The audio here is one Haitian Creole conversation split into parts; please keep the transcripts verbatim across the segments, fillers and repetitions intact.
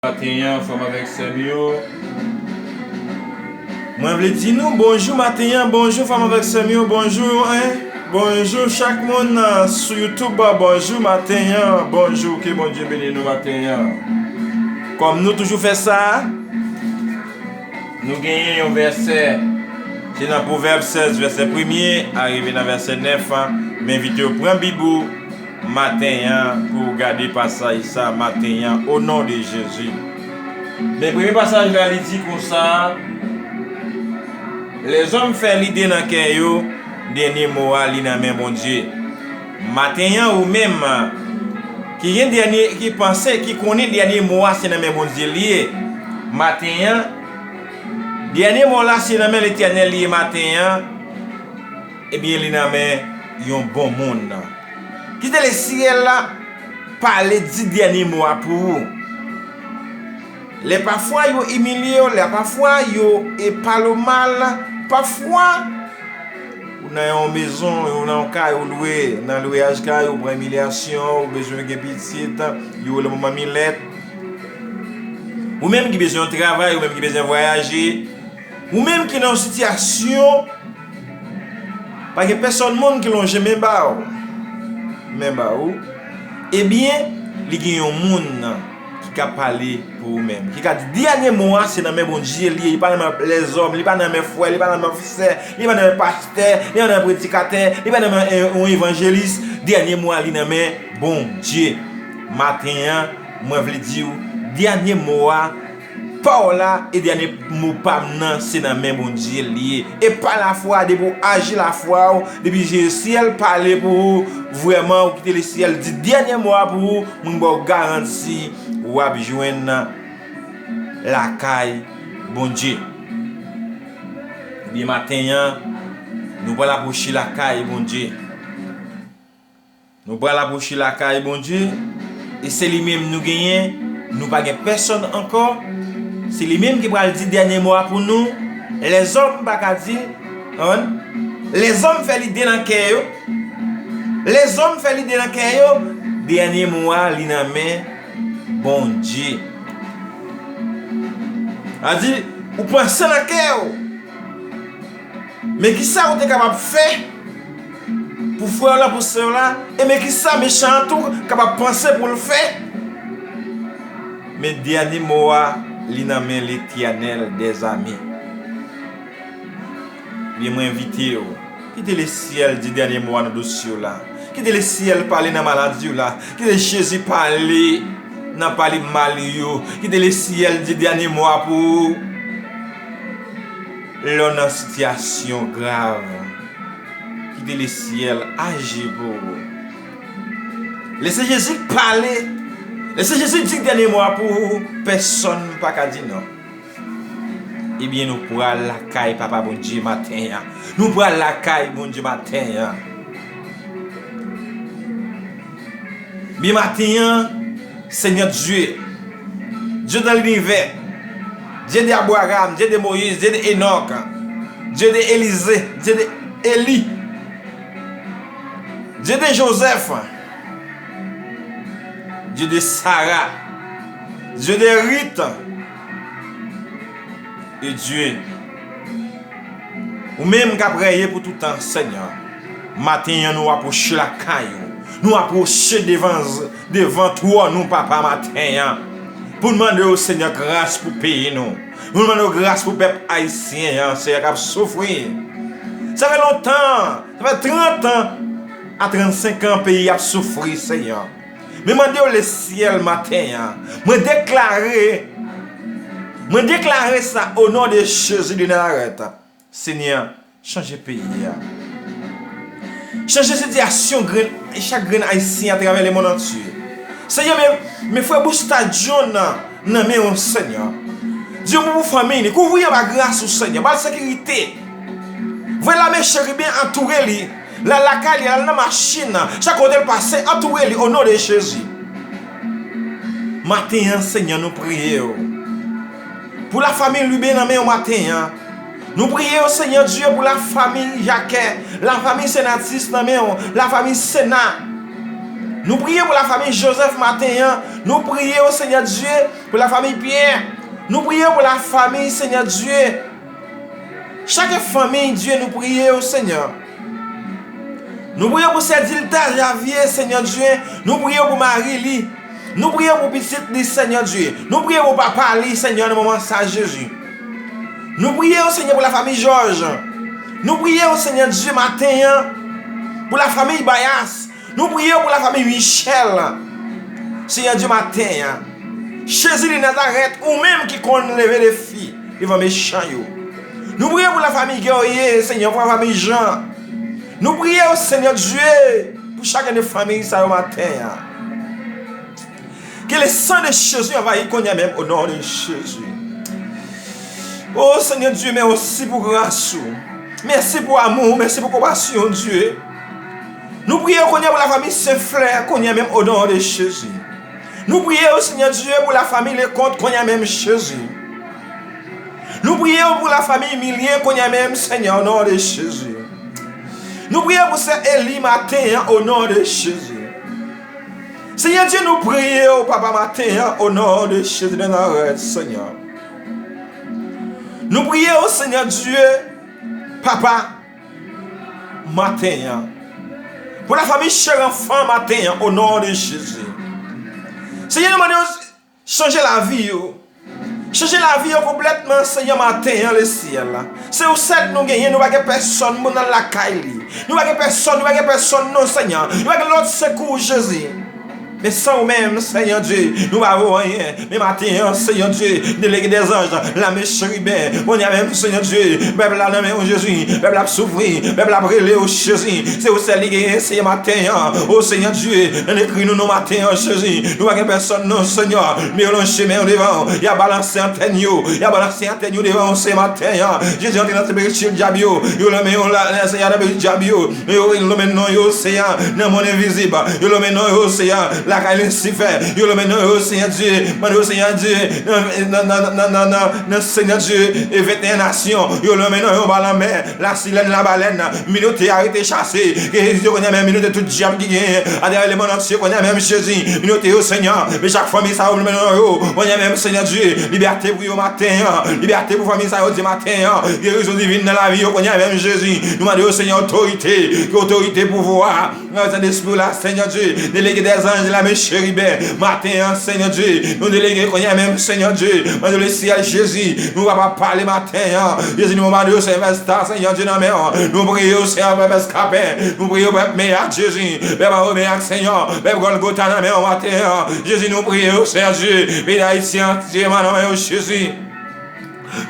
Maten an, frè m avèk sè m yo. Mwen vle di nou bonjou maten an, bonjou frè m avèk sè m yo, bonjou, en. Bonjou chak moun nan, sou YouTube, bonjou maten an, bonjou, ke Bondye beni nou maten an. Kòm nou toujou fè sa, nou genyen yon vèsè, se nan Pwovèb sèz, vèsè premye, a rive nan vèsè nèf an, m envite w pran Bib ou, maten an pou w gade pasaj sa maten an, o non de Jezi. Men premye pasaj la, li di konsa, lèzòm fè lide nan kè yo, dènye mo a, li nan men Bondye. Maten an, ou menm ki gen dènye, ki panse, ki konnen dènye mo a se nan men Bondye li ye. Maten an, dènye mo la se nan men Letènèl li ye maten an, ebyen, li nan men yon bon moun. Kite lesyèl la pale, di dènye mo a pou ou. Lè pafwa yo imilye w, lè pafwa yo e pale w mal, pafwa ou nan yon mezon, ou nan yon kay, ou lwe, nan lweyaj kay, ou pran imilyasyon, ou bezwen gen pitit, yo rele w manmi lèt. Ou menm ki bezwen yon travay, ou menm ki bezwen vwayaje, ou menm ki nan yon sitiyasyon, pa gen pèsòn moun ki lonje men ba w, men ba ou, ebyen, li gen yon moun ki ka pale pou ou menm, ki ka di, dènye mo a, se nan men Bondye li ye, li pa nan men lèzòm, li pa nan men frè, li pa nan men sè, li pa nan men pastè, li pa nan men predikatè, li pa nan men, eh, yon evanjelis. Dènye mo a, li nan men Bondye. Maten an, mwen vle di w, dènye mo a, pa w la, e dènye mo pa m nan, se nan men Bondye li ye. E pa lafwa, depi w aji lafwa w, depi je syèl pale pou ou, vrèman, ou kite lesyèl di dènye mo a pou ou, mwen ba w garanti, w ap jwenn lakay Bondye. Ebyen, maten an, nou pral apwoche lakay Bondye. Nou pral apwoche lakay Bondye, e se li menm nou genyen, nou pa gen pèsòn ankò. Se li menm ki pral di dènye mo a pou nou. Lèzòm pa ka di, konprann? Lèzòm fè lide nan kè yo. Lèzòm fè lide nan kè yo. Dènye mo a, li nan men Bondye. A di, ou panse nan kè w. Men kisa ou te kapab fè pou frè w la, pou sè w la, e men kisa mechan an tou kapab panse pou l fè? Men dènye mo a, li nan men Letènèl dèzame. Ebyen, mwen envite w, kite lesyèl di dènye mo a nan dosye w la. Kite lesyèl pale nan maladi w la. Kite Jezi pale nan pale mal yo. Kite lesyèl di dènye mo a pou ou. Lè w nan sitiyasyon grav, kite lesyèl aji pou ou. Lese Jezi pale. Lese Jezi di dènye mo a pou ou. Pèsòn pa ka di non. Ebyen, nou pral lakay Papa Bondye maten an. Nou pral lakay Bondye maten an. Byen maten an, Seigneur Dieu, Dieu de l'univers, Dieu d'Abraham, Dieu de Moïse, Dieu de Enoch, Dieu de Élisée, Dieu de Élie, Dieu de Joseph, Dieu de Sarah, Dieu de Ruth, e Dieu. Ou menm k ap rèye pou tout tan, Senyè. Maten an, nou apwoche lakay ou. Nou apwoche devan, devan twòn ou, Papa, maten an. Pou n mande w, Senyè, gras pou peyi nou. Pou n mande w gras pou pèp ayisyen an, Senyè, k ap soufri. Sa fè lontan, sa fè trant an a trannsenk an peyi ap soufri, Senyè. Men mande w lesyèl maten an. Mwen deklare, mwen deklare sa o non de Jezi de Nazarèt. Senyè, chanje peyi a. Chanje sitiyasyon grenn, chak grenn ayisyen atravè lemonn antye. Senyè, men, men frè Busta John nan, nan men w, Senyè. Di yon mo pou fanmi li, kouvri anba gras ou, Senyè. Ba l sekirite. Voye lame cheriben antoure li. L al lakay li, al nan machin nan, chak kote l pase, antoure li o non de Jezi. Maten an, Senyè, nou priye w. Pou lafanmi Lubin nan men w maten an. Nou priye w, Senyè Dye, pou lafanmi Jacquet, lafanmi Senatus nan men w, lafanmi Sena. Nou priye pou lafanmi Joseph maten an. Nou priye, o Senyè Dye, pou lafanmi Pierre. Nou priye pou lafanmi, Senyè Dye. Chak fanmi, Dye, nou priye, o Senyè. Nou priye pou sè Dilta Javier, Senyè Dye. Nou priye pou mari li. Nou priye pou pitit li, Senyè Dye. Nou priye pou papa li, Senyè, nan moman sa, Jezi. Nou priye, o Senyè, pou lafanmi Jòj. Nou priye, o Senyè Dye, maten an, pou lafanmi Bayas. Nou priye pou lafanmi Michel. Senyè Dye, maten an, Jezi de Nazarèt, ou menm ki konn leve defi devan mechan yo. Nou priye pou lafanmi Guerrier, Senyè, pou lafanmi Jean. Nou priye, o Senyè Dye, pou chak de fanmi sa yo maten an. Que le sang de Jésus envahisse kounye a menm, au nom de Jésus. O Senyè Dye, mèsi pou gras ou. Mèsi pou amou, mèsi pou konpasyon, Dye. Nou priye kounye a pou lafanmi Senflè, kounye a menm, au nom de Jésus. Nou priye, o Senyè Dye, pou lafanmi Leconte, kounye a menm, Jezi. Nou priye pou lafanmi Emilien, kounye a menm, Senyè, au nom de Jésus. Nou priye pou sè Eli maten an, au nom de Jésus. Senyè Dye, nou priye, o Papa, maten an, au nom de Jésus de Nazareth, Senyè. Nou priye, o Senyè Dye, Papa, maten an. Pou lafanmi Cheranfan maten an, au nom de Jésus. Senyè, nou mande w chanje lavi yo. Chanje lavi yo konplètman, Senyè, maten an, lesyèl. Se ou sèl nou genyen, nou pa gen pèsonn pou n al lakay li. Nou pa gen pèsonn, nou pa gen pèsonn non, Senyè. Nou pa gen lòt sekou, Jezi. Men san ou menm, Senyè Dye, nou pa vo anyen. Men maten an, Senyè Dye, delege dèzanj, lame cheriben, kounye a menm, Senyè Dye, pèp la nan men w, Jezi, pèp la ap soufri, pèp la ap rele w, Jezi, se ou sèl li genyen, Senyè, maten an, o Senyè Dye, nan ekri nou non maten an, Jezi, nou pa gen pèsonn non, Senyè, men yo lonje men yo devan w, y ap balanse antèn yo, y ap balanse antèn yo devan w, Senyè, maten an, Jezi, antre nan espirityèl dyab yo, yo lanmen yo, la, la, Senyè, nan peyi dyab yo, yo, yo lonmen non yo, Senyè, nan mond envizib, yo lonmen non yo, Senyè, lakay Lisifè, yo lonmen non yo, Senyè Dye, mande w, Senyè Dye, nan, nan, Senyè Dye, e venteyen nasyon, yo lonmen non yo ba lanmè, lasilèn, labalèn, minote a rete chase, ke Jezi kounye a menm minote tout dyab ki genyen, atravè lemonn antye kounye a menm Jezi, minote yo, Senyè, men chak fanmi sa yo lonmen non yo, kounye a menm Senyè Dye, libète pou yo maten an, libète pou fanmi sa yo di maten an, gerizon divin nan lavi yo kounye a menm Jezi, nou mande w, Senyè, otorite, ke otorite pouvwa, Nan Sentespri w la, Senyè Dye, delege dèzanj, lame cheriben, maten an, Senyè Dye, nou delege kounye a menm, Senyè Dye, mande lesyèl, Jezi, nou papa pale maten an, Jezi, nou mande w, Senyè, fè sa, Senyè Dye, nan men w, nou priye w, Senyè, pèp Eskapen, nou priye w, pèp Meyat, Jezi, pèp Anwo Meyat, Senyè, pèp Gòlgota, nan men w, maten an, Jezi, nou priye w, Senyè Dye, peyi Dayiti antye, nan men w, Jezi.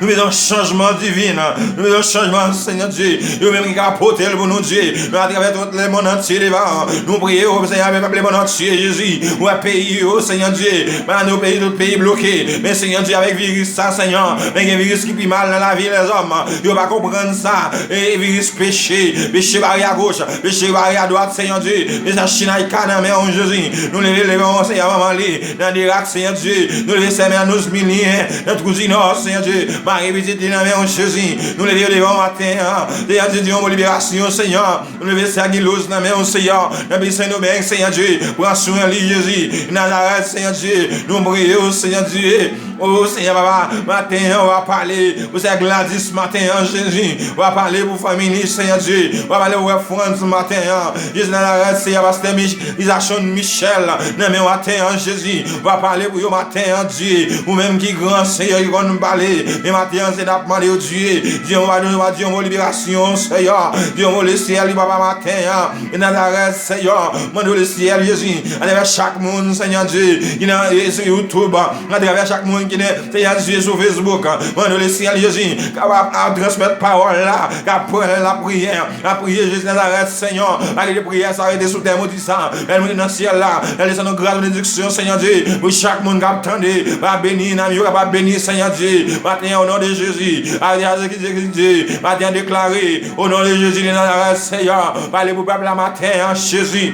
Nou bezwen chanjman divin. Nou bezwen chanjman, Senyè Dye. Yo menm ki ka pote l pou nou, Dye. Men atravè tout lemonn antye devan. Nou priye w, Senyè, men pèp lemonn antye, Jezi. Ou wè peyi yo, Senyè Dye. Maladi yo peyi, tout peyi bloke. Men, Senyè Dye, avèk viris sa, Senyè. Men gen viris ki pi mal nan lavi lèzòm. Yo pa konprann sa. E viris peche. Peche bare agoch. Peche bare adwat, Senyè Dye. Men sa Chinayka nan men w, Jezi. Nou leve devan w, Senyè, manman li. Nan de rak, Senyè Dye. Nou leve sè Mènouz Milyen nan Twou di Nò, Senyè Dye. Mari pitit li nan men w, Jezi. Nou leve yo devan w maten an. Senyè Dye, di yon mo liberasyon, Senyè. Nou leve sè Gilouz nan men w, Senyè. Nan peyi Sendomeng, Senyè Dye. Pran swen li, Jezi. Nazarèt, Senyè Dye. Nou priye w, Senyè Dye. O Senyè, papa, maten an, w a pale. Pou sè Gladys maten an, Jezi. W a pale pou fanmi li, Senyè Dye. W a pale pou frè Frantz maten an. Jezi Nazarèt, Senyè, pastè Mich, Isachon Michel, nan men w maten an, Jezi. W a pale pou yo maten an, Dye. Ou menm ki gran, Senyè, ki konn pale. Men maten an, se n ap mande w, Dye. Di yon mo, di yon mo liberasyon, Senyè. Di yon mo lesyèl, papa, maten an. E Nazarèt, Senyè. Mande w lesyèl, Jezi. Atravè chak moun, Senyè Dye, ki nan, e, sou YouTube. Atravè chak moun ki nan, Senyè Dye, sou Facebook. Mande w lesyèl, Jezi. K ap, ap, ap transmèt pawòl la. K ap pran lapriyè. Lapriyè Jezi Nazarèt, Senyè. Pa kite priyè sa rete sou tè, modi sa. Lè nou te nan syèl la, lè desann nou gras, benediksyon, Senyè Dye, pou chak moun k ap tande, va beni, nanm yo kapab beni, Senyè Dye, maten an, o non de Jezi, a Jezi ki Jezi Dye, maten an, deklare, o non de Jezi de Nazarèt, Senyè, pale pou pèp la maten an, Jezi.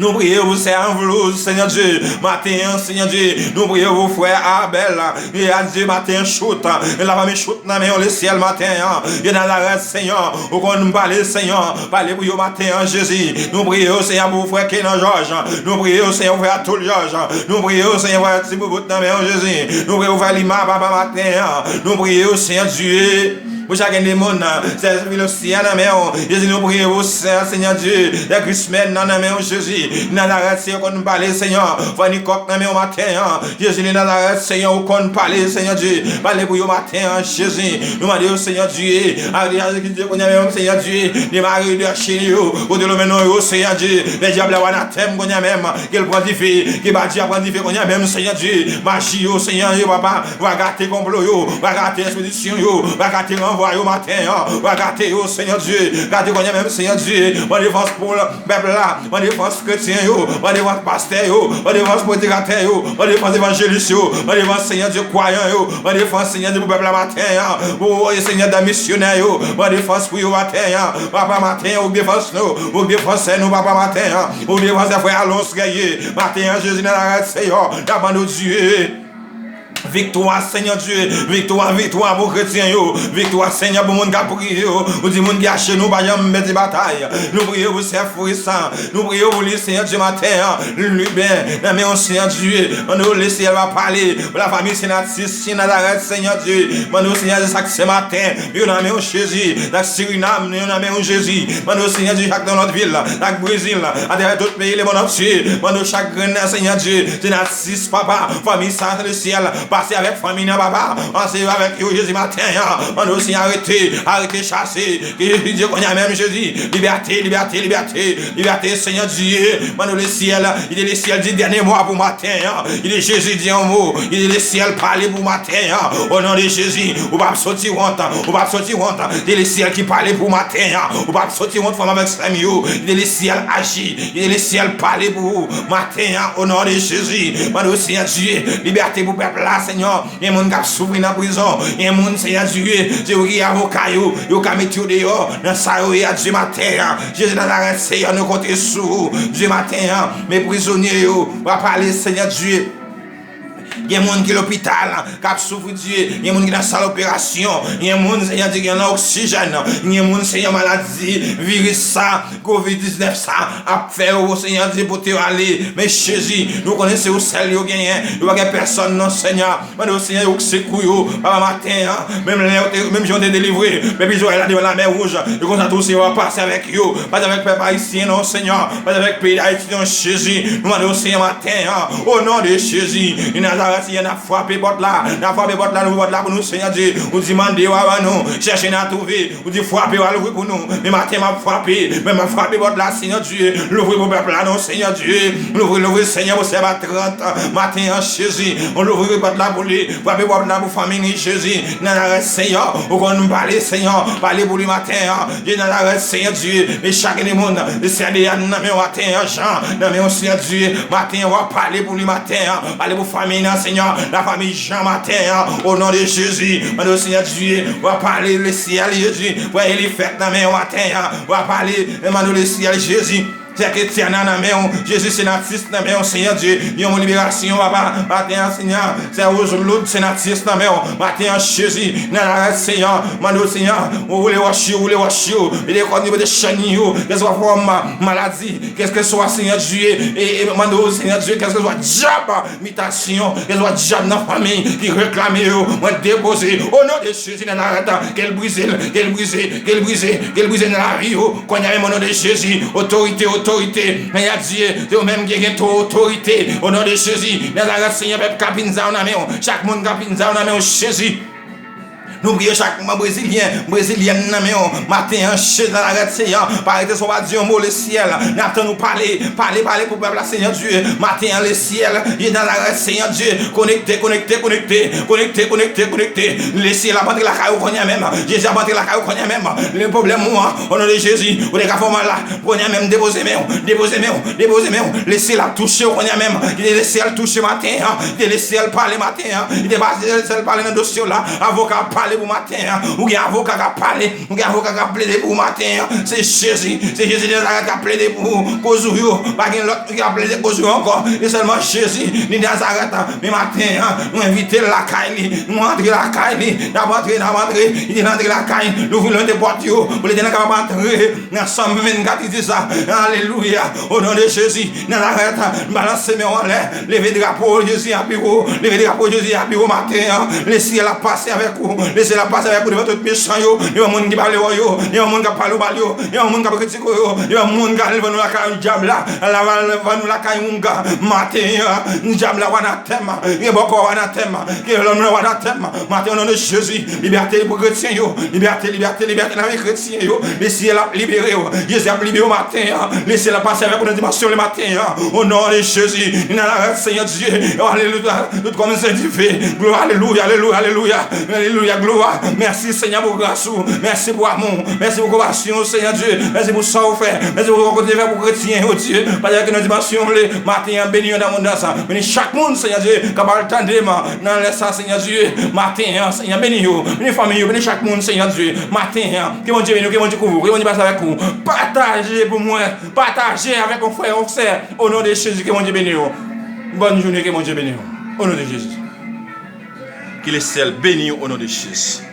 Nou priye pou sè Anvlouz, Senyè Dye, maten an, Senyè Dye. Nou priye pou frè Abèl, e a Dye, maten an, Chout, e lafanmi Chout nan men w, Lesyèl, maten an. E Nazarèt, Senyè, ou konn pale, Senyè, pale pou yo maten an, Jezi. Nou priye w, Senyè, pou frè Kenan Jòj. Nou priye w, Senyè, pou frè Atoul Jòj. Nou priye w, Senyè, pou frè Tiboubout nan men w, Jezi. Nou priye w, frè Lima, papa, maten an. Nou priye w, Senyè Dye. Pou chak de moun, sè Filosya nan men w, Jezi, nou priye pou sè, Senyè Dye, sè Krismèn nan, nan men w, Jezi, Nazarèt, Senyè, ou konn pale, Senyè, Fanny Kòk nan men w maten an, Jezi de Nazarèt, Senyè, ou konn pale, Senyè Dye, pale pou yo maten an, Jezi, nou mande w, Senyè Dye, avè Jezi ki Dye, kounye a menm, Senyè Dye, demare de cheni yo, kote l mennen yo, Senyè Dye, men dyab la, w anatèm, kounye a menm, ke l pran dife, ke ba dyab pran dife, kounye a menm, Senyè Dye, maji yo, Senyè, yo, papa, w a gate konplo yo, w a gate espedisyon yo, w a gate ranvwa yo maten an, w a gate yo, Senyè Dye, gate kounye a menm, Senyè Dye, ban defans pou pèp la, ban defans kretyen yo, ban defans pastè yo, ban defans predikatè yo, ban defans evanjelis yo, ban defans, Senyè Dye, kwayan yo, ban defans, Senyè Dye, pou pèp la maten an, pou, Senyè, dan misyonè yo, ban defans pou yo maten an, papa, maten an, ou defans nou, ou defans nou, papa, maten an, ou defans frè Alons Guerrier, maten an, Jezi Nazarèt, Senyè, n ap mande w, Dye. Viktwa, Senyè Dye, viktwa, viktwa pou kretyen yo, viktwa, Senyè, pou moun k ap priye yo. Ou di moun ki achenou pa janm pèdi batay. Nou priye pou sè Frisa, nou priye pou li, Senyè Dye, maten an. Liben, nan men w, Senyè Dye, mande w, Lesyèl, va pale pou lafanmi Senatis, Nazarèt, Senyè Dye, mande w, Senyè Dye, sa k se maten, yo nan men w, Jezi, nan Sirinam, yo nan men w, Jezi, mande w, Senyè Dye, chak nan lòt vil, nan Brezil, atravè tout peyi lemonn antye, mande w, chak grenn, Senyè Dye, Senatis, papa, fanmi sa, Lesyèl, pase avèk fanmi nan, papa. Pase avèk yo, Jezi, maten an. Mande w, Senyè, arete, arete, chase. Ke Jezi Dye, kounye a menm, Jezi. Libète, libète, libète. Libète, Senyè Dye. Mande w, Lesyèl. Li di, Lesyèl, di dènye mo a pou maten an. Li di, Jezi, di yon mo. Li di, Lesyèl, pale pou maten an. O non de Jezi, ou p ap soti wont. Ou p ap soti wont. Se Lesyèl ki pale pou maten an. Ou p ap soti wont, fanm avèk sè m yo. Se Lesyèl aji. Se Lesyèl pale pou ou maten an. O non de Jezi. Mande w, Senyè Dye, libète pou pèp la, Senyè. Gen moun k ap soufri nan prizon. Gen moun, Senyè Dye, se ou ki avoka yo. Yo ka mete yo deyò nan sa yo ye a, Dye, maten an. Jezi Nazarèt, Senyè, nou konte sou ou. Dye, maten an, men prizonye yo, w ap pale, Senyè Dye. Gen moun ki lopital, k ap soufri, Dye. Gen moun ki nan sal operasyon. Gen moun, Senyè Dye, ki nan oksijèn. Gen moun, Senyè, maladi, viris sa, kovid diznèf sa, ap fè yo, Senyè Dye, pote yo ale. Men Jezi, nou konnen se ou sèl yo genyen. Yo pa gen pèsòn, non, Senyè. Mande w, Senyè, ou k sekou yo, papa, maten an. Menm lè yo te, menm jan yo te delivre pèp Izrayèl la devan Lamè Wouj, e konsa tou, Senyè, w ap pase avèk yo. Pase avèk pèp ayisyen, non, Senyè. Pase avèk peyi Dayiti, non, Jezi. Nou mande w, Senyè, maten an. O non de Jezi, de Nazarèt, Senyè, n ap frape pòt la. N ap frape pòt la, n ap frape pòt la, nou ouvri pòt la pou nou, Senyè Dye. Ou di, mande, w a ban nou. Chèche, n a twouve. Ou di, frape, w a louvri pou nou. Men maten, m ap frape. Men m ap frape pòt la, Senyè Dye. Louvri pou pèp la, non, Senyè Dye. Louvri, louvri, Senyè, pou sèvant trant. Maten an, Jezi. Ou louvri pòt la pou li. Frape pòt la pou fanmi li, Jezi. Nazarèt, Senyè. Ou konn pale, Senyè. Pale pou li maten an. Jezi Nazarèt, Senyè Dye. Men chak de moun. Sè Deyane nan men w maten an. Jan nan men w, Senyè Dye. Maten an, w a pale pou li maten an. Pale pou fanmi nan, Senyè. Lafanmi Jan maten an, o non de Jezi, mande w, Senyè Dye, w a pale, Lesyèl, Jezi, frè Elifèt nan men w maten an, w a pale, mande w, Lesyèl, Jezi, sè Ketiana nan men w, Jezi, Senatis nan men w, Senyè Dye, yon liberasyon, papa, maten an, Senyè, sè Wozloud, Senatis nan men w, maten an, Jezi, Nazarèt, Senyè, mande w, Senyè, ou woule wòch yo, woule wòch yo, mete kòn yo, mete chèn yo, kèlkeswa fòm maladi, kèlkeswa, Senyè Dye, e, e mande w, Senyè Dye, kèlkeswa dyab, mitasyon, kèlkeswa dyab nan fanmi ki reklame yo, mwen depoze, o non de Jezi Nazarèt, ke l brize, ke l brize, ke l brize, ke l brize nan lavi yo, kounye a menm, o non de Jezi, otorite, otorite, Senyè Dye, se ou menm ki gen tout otorite, o non de Jezi Nazarèt, Senyè, pèp Kapinza yo nan men w, chak moun Kapinza yo nan men w, Jezi. Nou priye chak moun brezilyen, brezilyèn nan men w. Maten an, Jezi Nazarèt, Senyè, pa rete san w pa di yon mo, Lesyèl. N ap tann ou pale, pale, pale pou pèp la, Senyè Dye. Maten an, Lesyèl, Jezi Nazarèt, Senyè Dye, konekte, konekte, konekte, konekte, konekte, konekte. Lesyèl ap antre lakay ou kounye a menm. Jezi ap antre lakay ou kounye a menm. Le pwoblèm ou an, o non de Jezi, ou te ka fè w mal la. Kounye a menm, depoze men w, depoze men w, depoze men w. Lesyèl ap touche w kounye a menm. Kite Lesyèl touche maten an. Kite Lesyèl pale maten an. Kite Lesyèl pale nan dosye w la. Avoka ap pale. pou maten an. Ou gen avoka k ap pale, ou gen avoka k ap plede pou ou maten an. Se Jezi, se Jezi de Nazarèt k ap plede pou ou. Koz ou yo, pa gen lòt ki ap plede koz ou yo ankò. Se sèlman Jezi de Nazarèt. Men maten an, nou envite l lakay li, nou antre lakay li, n ap antre, n ap antre. Li te antre lakay, louvri lòn de pòt yo, pou li te nan kapab antre nan Sòm vennkat, li di sa. Alelouya. O non de Jezi, Nazarèt, balanse men w anlè, leve drapo Jezi a pi wo, leve drapo Jezi a pi wo maten an. Le syèl ap pase avèk ou, le syèl ap pase avèk ou devan tout mechan yo, devan moun ki pa vle wè w yo, devan moun k ap pale w mal yo, devan moun k ap kritike w yo, devan moun k al vann ou lakay dyab la, al vann ou lakay wounga. Maten an, dyab la w anatèm, gen bòkò w anatèm, gen lòm la w anatèm. Maten an, o non de Jezi, libète pou kretyen yo, libète, libète, libète nan vi kretyen yo. Le syèl ap libere yo, Jezi ap libere yo maten an. Le syèl ap pase avèk ou nan dimansyon le maten an. O non de Jezi, nan la rèt Senyè Dye. Alelouya. Tout kòm zen dife. Glwa, alelouya, alelouya, alelouya. Alelouya, glwa. Mèsi Senyè pou gras ou. Mèsi pou amou. Mèsi pou konpasyon ou Senyè Dye. Mèsi pou sa ou fè. Mèsi pou sa ou kontinye fè pou kretyen yo Dye. Pase avèk yo nan dimansyon le maten an, beni yo nan abondans. Beni chak moun Senyè Dye k ap al tande m nan lè sa Senyè Dye. Maten an Senyè, beni yo. Beni fanmi yo. Beni chak moun Senyè Dye. Maten an, ke Bondye beni w, ke Bondye kouvri w, ke Bondye pase avèk ou. Pataje pou mwen. Pataje avèk yon frè, yon sè. O non de Jezi, ke Bondye beni w. Bòn jounen, ke Bondye beni w. O non de Jezi. Ke le syèl beni w o non de Jezi.